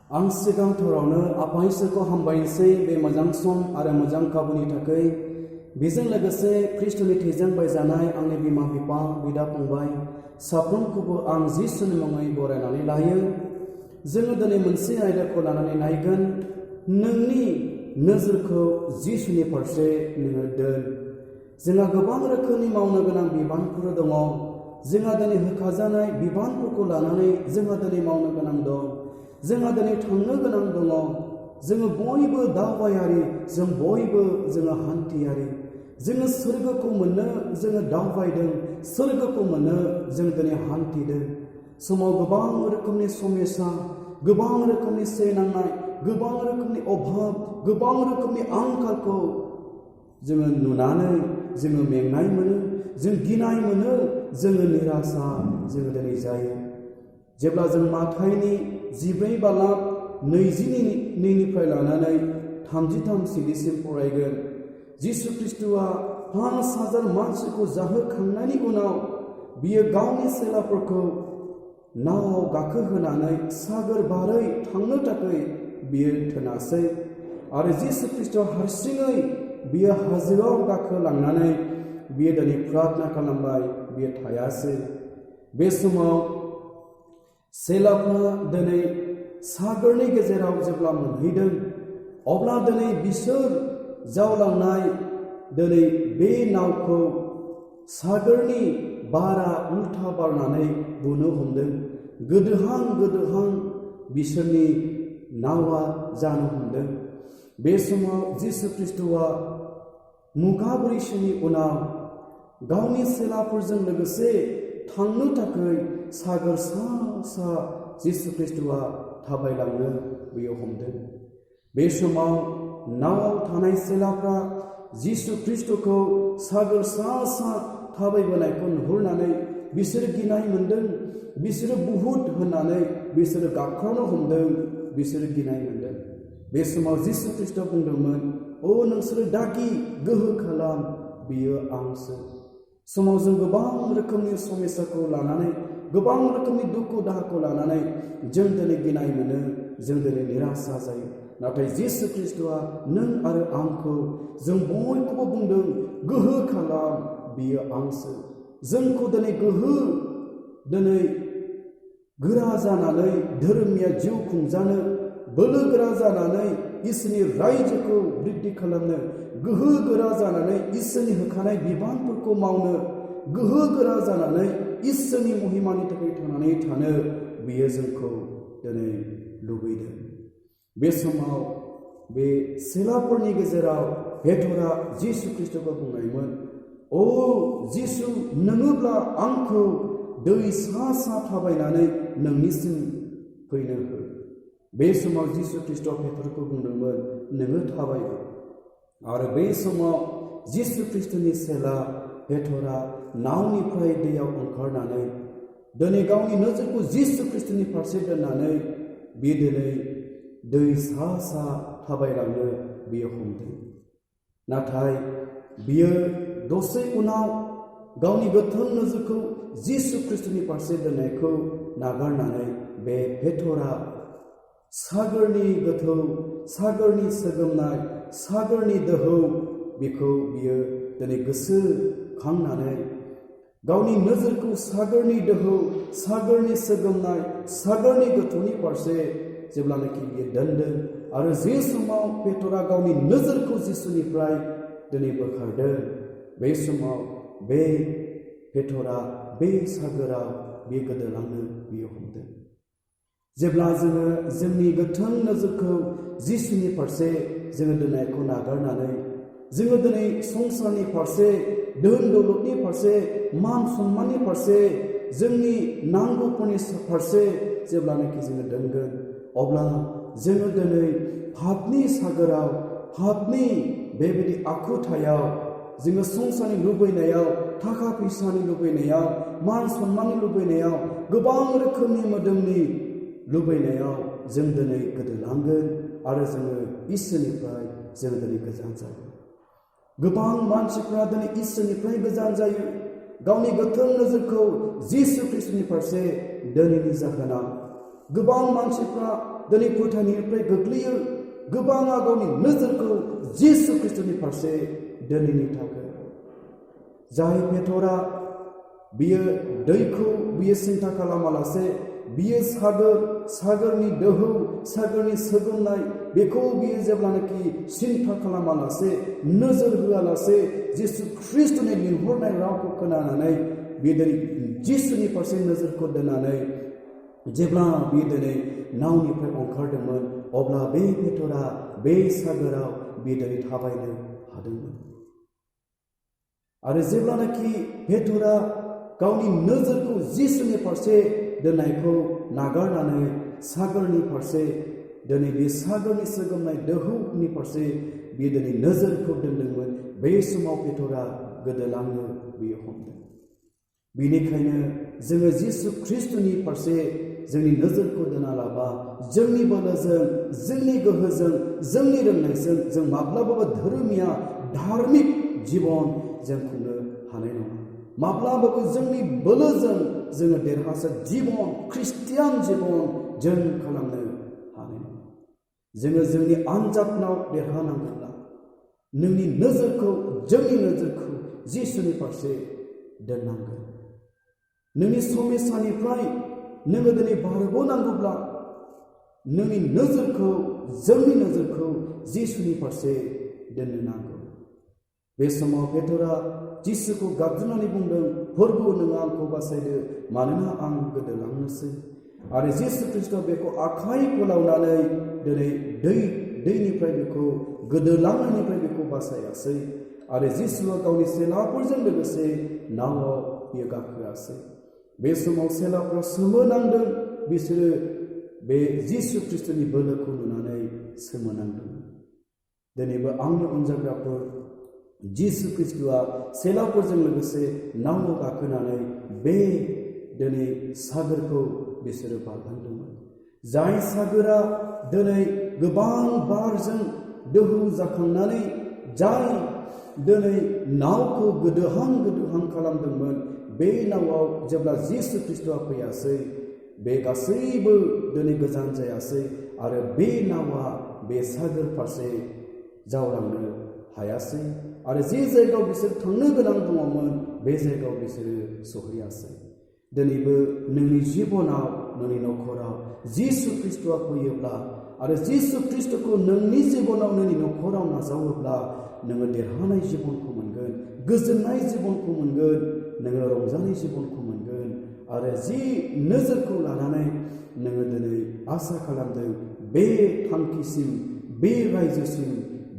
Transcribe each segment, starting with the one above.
आं सिगांथारावनो आफा इसोरखौ हामबायनोसै बे मोजां सम आरो मोजां खाबुनि थाखाय। बेजों लोगोसे ख्रिस्ट'नि थैजों बायजानाय आंनि बिमा बिफा बिदा फंबाय साफ्रोमखौबो आं जिसुनि मुङै बरायनानै लायो। जोङो दिनै मोनसे आयदाखौ लानानै नायगोन। नोंनि नोजोरखौ जिसुनि फारसे नोङो दोन। जोंहा गोबां रोखोमनि मावनो गोनां बिबानफोर दङ। जोंहा दिनै होखाजानाय बिबानफोरखौ लानानै जोंहा दिनै मावनो गोनां दं। जोंहा दिनै थांनो गोनां दङ। जोङो बयबो दावबायारि, जों बयबो जोङो हान्थियारि। जोङो सोरगोखौ मोननो जोङो दावबायदों, सोरगोखौ मोननो जों दिनै हान्थिदों। समाव गोबां रोखोमनि समस्या, गोबां रोखोमनि सैनांनाय, गोबां रोखोमनि अभाब, गोबां रोखोमनि आंखालखौ जोङो नुनानै जोङो मेंनाय मोनो, जों गिनाय मोनो, जोङो निराशा जोङो दिनै जायो। जेब्ला जों माथाइनि 14:22 लानानै 33 सिम फरायगोन, जिसु ख्रिस्ट'आ 5000 मानसिखौ जाहोखांनायनि उनाव बियो गावनि सेलाफोरखौ नावआव गाखोहोनानै सागोर बारै थांनो थाखाय बियो थोनासै। आरो जिसु ख्रिस्ट'आ हारसिङै बियो हाजोआव गाखोलांनानै बियो दिनै प्रार्थना खालामबाय, बियो थायासै। बे समाव सेलाफ्रा दिनै सागरनि गेजेराव जेब्ला मोनहैदों, अब्ला दिनै बिसोर जावलांनाय दिनै बे नावखौ सागरनि बारा उल्था बारनानै बुनो हमदों। गोदोहां बिसोरनि नावा जानो हमदों। बे समाव जिसु ख्रिस्ट'आ मुगाब्रैसोनि उनाव गावनि सेलाफोरजों लोगोसे थांनो थाखाय सागोर सा जिसु ख्रिस्ट'आ थाबायलांनो बेयो हमदों। बे समाव नावआव थानाय सेलाफ्रा जिसु ख्रिस्ट'खौ सागोर सा थाबायबोनायखौ नुहुरनानै बिसोरो गिनाय मोनदों। बिसोरो बुहुत होननानै बिसोरो गाबख्रावनो हमदों, बिसोरो गिनाय मोनदों। बे समाव जिसु ख्रिस्ट'आ बुंदोंमोन, "ओ नोंसोरो दागि गोहो खालाम, बियो आंसो।" समाव जों गोबां रोखोमनि समस्याखौ लानानै, गोबां रोखोमनि दुखु दाहाखौ लानानै जों दिनै गिनाय मोनो, जों दिनै निराशा जायो। नाथाय जिसु ख्रिस्ट'आ नों आरो आंखौ, जों बयखौबो बुंदों, गोहो खालाम, बियो आंसो। जोंखौ दिनै दिनै गोरा जानानै धोरोमनिया जिउ खुंजानो, बोलो गोरा जानानै इसोरनि रायजोखौ बृद्धि खालामनो, गोहो गोरा जानानै इसोरनि होखानाय बिबानफोरखौ मावनो, गोहो गोरा जानानै इसोरनि महिमानि थाखाय थांनानै थानो बियो जोंखौ दिनै लुबैदों। बे समाव बे सेलाफोरनि गेजेराव पेटरा जिसु ख्रिस्ट'खौ बुंनायमोन, "ओ जिसु, नोङोब्ला आंखौ दै सा थाबायनानै नोंनिसिम फैनो हो।" बे समाव जिसु ख्रिस्ट'आ पेटरखौ बुंदोंमोन, "नोङो थाबायगोन।" आरो बे समाव जिसु ख्रिस्ट'नि सेला पेटरा नावनिफ्राय दैयाव ओंखारनानै दिनै गावनि नोजोरखौ जिसु ख्रिस्ट'नि फारसे दोननानै बे दिनै दै सा थाबायलांनो बियो हमदों। नाथाय बियो दसे उनाव गावनि गोथों नोजोरखौ जिसु ख्रिस्ट'नि फारसे दोननायखौ नागारनानै बे पेटरा सागरनि गोथौ, सागरनि सोगोमनाय, सागरनि दोहौ बेखौ बियो दिनै गोसोखांनानै गावनि नोजोरखौ सागरनि दोहौ, सागरनि सोगोमनाय, सागरनि गोथौनि फारसे जेब्लानाखि बियो दोनदों, आरो जे समाव पेटरा गावनि नोजोरखौ जिसुनिफ्राय दिनै बोखारदों, बे समाव बे पेटरा बे सागोराव बे गोदोलांनो बियो हमदों। जेब्ला जोङो जोंनि गोथों नोजोरखौ जिसुनि फारसे जोङो दोननायखौ नागारनानै जोङो दिनै संसारनि फारसे, धोन दौलतनि फारसे, मान सन्माननि फारसे, जोंनि नांगौफोरनि फारसे जेब्लानाखि जोङो दोनगोन, अब्ला जोङो दिनै पापनि सागोराव, पापनि बेबायदि आखुथायाव, जोङो संसारनि लुबैनायाव, थाखा फैसानि लुबैनायाव, मान सन्माननि लुबैनायाव, गोबां रोखोमनि मोदोमनि लुबैनायाव जों दिनै गोदोलांगोन आरो जोङो इसोरनिफ्राय जों दिनै गोजान जागोन। गोबां मानसिफ्रा दिनै इसोरनिफ्राय गोजान जायो, गावनि गोथों नोजोरखौ जिसु ख्रिस्ट'नि फारसे दोनैनि जाहोनाव। गोबां मानसिफ्रा दिनै फोथायनायनिफ्राय गोग्लैयो गोबाङा गावनि नोजोरखौ जिसु ख्रिस्टनि फारसे दोनैनि थाखाय जाय पेटरा बियो दैखौ बियो सिन्था खालामालासे बियो सागरनि दोहौ सागरनि सोगोमनाय बेखौ बियो जेब्लानाखि सिन्था खालामालासे नोजोर होआलासे जिसु ख्रिस्टनि लिंहरनाय रावखौ खोनानानै बे दिनै जिसुनि फारसे नोजोरखौ दोननानै जेब्ला बे दिनै नावनिफ्राय ओंखारदोंमोन अब्ला बे पेटरा बे सागोराव बे दिनै थाबायनो हादोंमोन आरो जेब्लानाखि पेटरा गावनि नोजोरखौ जिसुनि फारसे दोननायखौ नागारनानै सागरनि फारसे दिनै बे सागरनि सोगोमनाय दोहौनि फारसे बे दिनै नोजोरखौ दोनदोंमोन बे समाव पेटरा गोदोलांनो बियो हमदों बेनिखायनो जोङो जिसु ख्रिस्टनि फारसे जोंनि नोजोरखौ दोना लाबा जोंनि बोलोजों जोंनि गोहोजों जोंनि रोंनायजों जों माब्लाबाबो धोरोमिया धार्मिक जीवन जों खुंनो हानाय नङा माब्लाबाबो जोंनि बोलोजों जोङो देरहासार जीवन ख्रिस्टियान जीवन जों खालामनो हानाय नङा जोङो जोंनि आनजादनाव देरहानांगौब्ला नोंनि नोजोरखौ जोंनि नोजोरखौ जिसुनि फारसे दोननांगोन नोंनि समस्यानिफ्राय नोङो दिनै बारग'नांगौब्ला नोंनि नोजोरखौ जोंनि नोजोरखौ जिसुनि फारसे दोननो नांगौ बे समाव पेटरा जिसुखौ गाबज्रिनानै बुंदों प्रभु नोङो आंखौ बासायदो मानोना आं गोदोलांनोसै आरो जिसु ख्रिस्टआ बेखौ आखाइ फोलावनानै दिनै दैनिफ्राय बेखौ गोदोलांनायनिफ्राय बेखौ बासायासै आरो जिसुआ गावनि सेलाफोरजों लोगोसे नावआव बियो गाखोआसै बे समाव सेलाफ्रा सोमोनांदों बिसोरो बे जिसु ख्रिस्टनि बोलोखौ नुनानै सोमोनांदों दिनैबो आंनि अनजाग्राफोर जिसु ख्रिस्टआ सेलाफोरजों लोगोसे नावआव गाखोनानै बे दिनै सागरखौ बिसोरो बारलांदोंमोन जाय सागरा दिनै गोबां बारजों दोहौ जाखांनानै जाय दिनै नावखौ गोदोहां खालामदोंमोन बे नावआव जेब्ला जिसु ख्रिस्टआ फैयासै बे गासैबो दिनै गोजान जायासै आरो बे नावआ बे सागोर फारसे जावलांनो हायासै आरो जे जायगायाव बिसोर थांनो गोनां दङमोन बे जायगायाव बिसोरो सहैयासै दिनैबो नोंनि जिबनाव नोंनि नखराव जिसु ख्रिस्टआ फैयोब्ला आरो जिसु ख्रिस्टखौ नोंनि जिबनाव नोंनि नखराव नाजावोब्ला नोङो देरहानाय जिबनखौ मोनगोन गोजोननाय जिबनखौ मोनगोन नोङो रंजानाय जिबनखौ मोनगोन आरो जि नोजोरखौ लानानै नोङो दिनै आसा खालामदों बे थांखिसिम बे रायजोसिम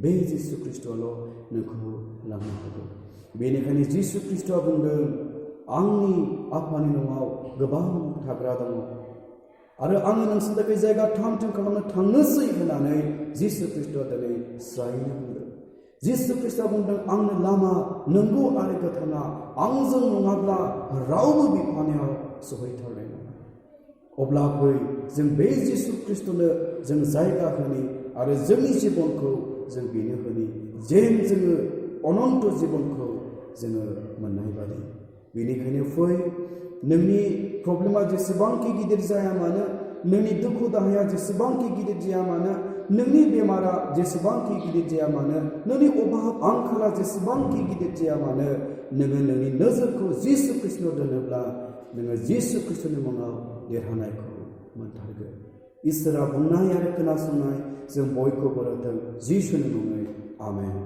बे जिसु ख्रिस्टआल' नोंखौ लांनो हागौ बेनिखायनो जिसु ख्रिस्टआ बुंदों आंनि आफानि न'आव गोबां थाग्रा दङ आरो आङो नोंसोरनि थाखाय जायगा थाम खालामनो थांनोसै होननानै जिसु ख्रिस्टआ दिनै स्रायनो बुंदों जिसु ख्रिस्टआ बुंदों आंनो लामा नंगौ आरो गोथाङा आंजों नङाब्ला रावबो बिफानियाव सहैथारनाय नङा अब्ला फै जों बे जिसु ख्रिस्टनो जों जायगा होनि आरो जोंनि जिबनखौ जों बेनो होनि जेन जोङो अनन्त जिबनखौ जोङो मोननाय बादि बेनिखायनो फै नोंनि प्रब्लेमा जेसेबांखि गिदिर जाया मानो नोंनि दुखु दाहाया जेसेबांखि गिदिर जाया मानो नोंनि बेमारा जेसेबांखि गिदिर जाया मानो नोंनि अभाब आंखाला जेसेबांखि गिदिर जाया मानो नोङो नोंनि नोजोरखौ जिसु ख्रिस्टनाव दोनोब्ला नोङो जिसु ख्रिस्टनि मुङाव देरहानायखौ मोनथारगोन इसोरा बुंनाय आरो खोनासंनाय जों बयखौबो होथों जिसुनि मुङै आमेन।